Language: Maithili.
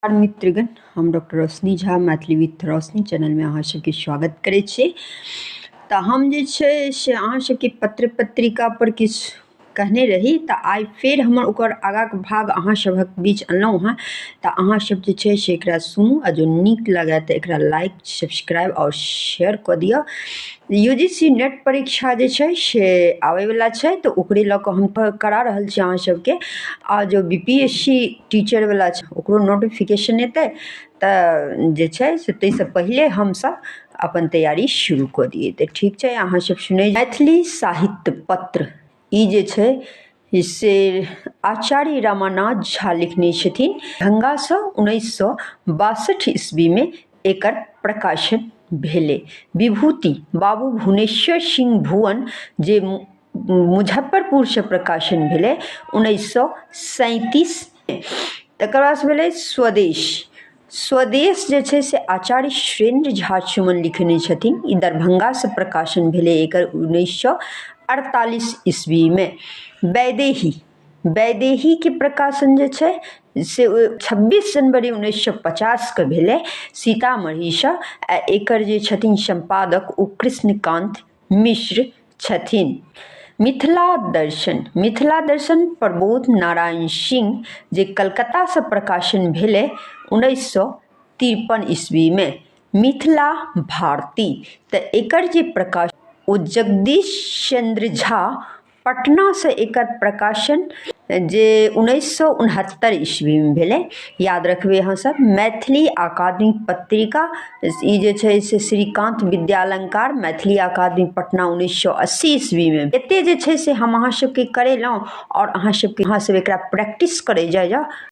मित्रगण, हम डॉक्टर रोशनी झा मैथिली विथ रोशनी चैनलमे अहाँ सबके स्वागत करै छी। तऽ हम जे छै से अहाँ सबके पत्र पत्रिका पर किछु कहने रही, तऽ आइ फेर हमर ओकर आगाँके भाग अहाँ सभक बीच अनलहुँ हँ। तऽ अहाँ सब जे छै से एकरा सुनू आ जो नीक लागए तऽ एकरा लाइक, सब्सक्राइब आओर शेयर कऽ दिअ। UGC net परीक्षा जे छै से आबैवला छै, तऽ ओकरे लऽ कऽ हम करा रहल छी अहाँ सबके। आ जो BPSC टीचरवला छै ओकरो नोटिफिकेशन एतै तऽ जे छै से ताहिसँ पहिले हमसब अपन तैयारी शुरू कऽ दियै। तऽ ठीक छै, अहाँ सब सुनै। मैथिली साहित्य पत्र ई जे छै से आचार्य रमानाथ झा लिखने छथिन। दरभंगासँ 1962 ईस्वीमे एकर प्रकाशन भेलै। विभूति बाबू भुवनेश्वर सिंह भुवन जे मुजफ्फरपुरसँ प्रकाशन भेलै 1937। तकर बाद भेलै स्वदेश। स्वदेश जे छै से आचार्य सुरेन्द्र झा सुमन लिखने छथिन। ई दरभंगासँ प्रकाशन भेलै एकर 1948 ईस्वीमे। वैदेही, वैदेहीके प्रकाशन जे छै से 26 जनवरी 1950के भेलै सीतामढ़ीसँ। आ एकर जे छथिन सम्पादक ओ कृष्णकान्त मिश्र छथिन। मिथिला दर्शन, मिथिला दर्शन प्रबोध नारायण सिंह जे कलकत्तासँ प्रकाशन भेलै 1953 ईस्वीमे। मिथिला भारती, तऽ एकर जे प्रकाश ओ जगदीश चंद्र झा पटनासँ एकर प्रकाशन जे 1969 ईस्वीमे भेलै। याद रखबै अहाँ सब। मैथिली अकादमी पत्रिका ई जे छै से श्रीकान्त विद्यालंकार मैथिली अकादमी पटना 1980 ईस्वीमे। एते जे छै से हम अहाँ सबके करेलहुँ आओर अहाँ सबके अहाँ सब एकरा प्रैक्टिस करै जाइ जाउ।